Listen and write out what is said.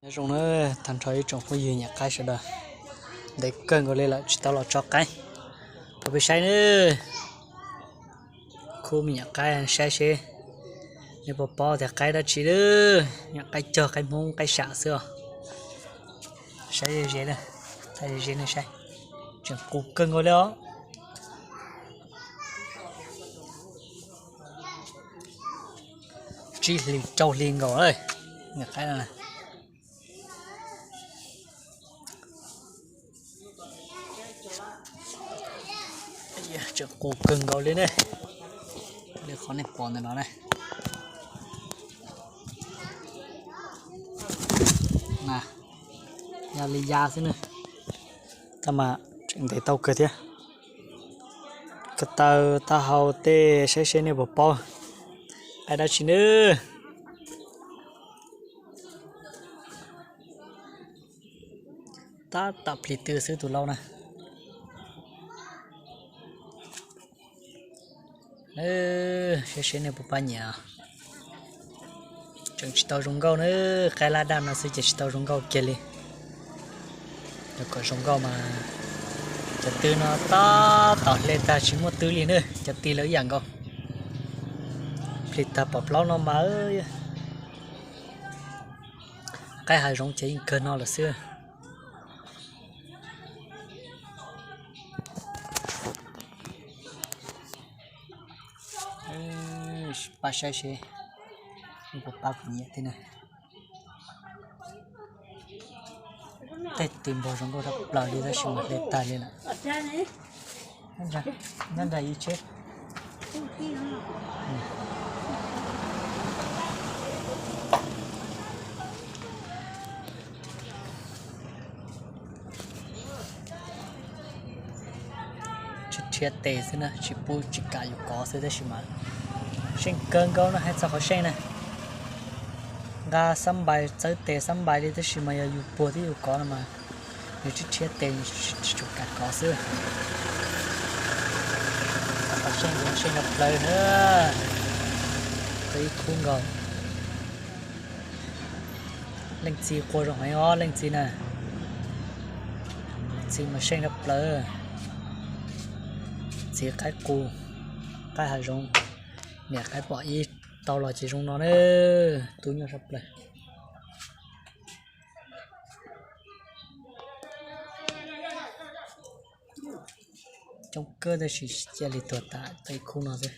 Nyob zoo na, tag nrho ib tsoom phooj ywg nyam qaib sawv daws, ntev kawg nkaus li lawm tsis tau los tso qaib. Kuv peb saib na, khub me nyuam qaib saib seb nej puas paub tias qaib dab tsi na, nyuam qaib cog qaib Hmoob qaib sam xwb os. Saib ze ze na, thaij ze ze nej saib, tseem qus kawg nkaus li os. Tsib hlis rau hlis nkaus lawm, nyuam qaib no. Tseem qus kawg nkaus li ne, li qhov nej pom ntawm no na. Yog li ya xwb na, tab mas tseem ntev tau kawg thiab. Ko taw taub hau tej saib seb nej puas paub qaib dab tsi nawb. Tab tom plis tw xwb tus lau na. Saib seb nej puas pab nyiam. Tseem tsis tau zoo nkauj na, qaib lab daj no xwb ces tsis tau zoo nkauj kiag li. Yog kom zoo nkauj mas cov tw no tab tom hle tag tsis muaj tw li na, cov tw lawv ib yam nkaus. Plis tag pom plaub no mas qaib hav zoov ces yeej kawg no lawm xwb. Pab saib seb puas pab kuv nyiam thiab na. Tej tw npog zoo nkauj tshaj plaws li tab sis mas hle tag li lawm. Nyob nram ib tsheb. Tsis rhiav tes xwb na, tsis pub tsis kam yus kov xwb tab sis mas seej kawg nkaus no hais txog qhov seej na. Nqa xab npais txawb tes xab npais li tab sis mas yog yus puag thiab yus kov no mas nws tsis rhiav tes, tsis tshua kam kov xwb. Qhov seej, seej rau plaws na, tau ib khub nkaus. Leej txiv qua zoo heev os leej txiv na. Txiv mas seej rau plaws. Txiv qaib qus, qaib hav zoov, niam qaib pom ib tau los ces zoo no na, tu nyuaj sab plaws. Coob kawg tab sis cia li tuag tas tau ib khub no xwb.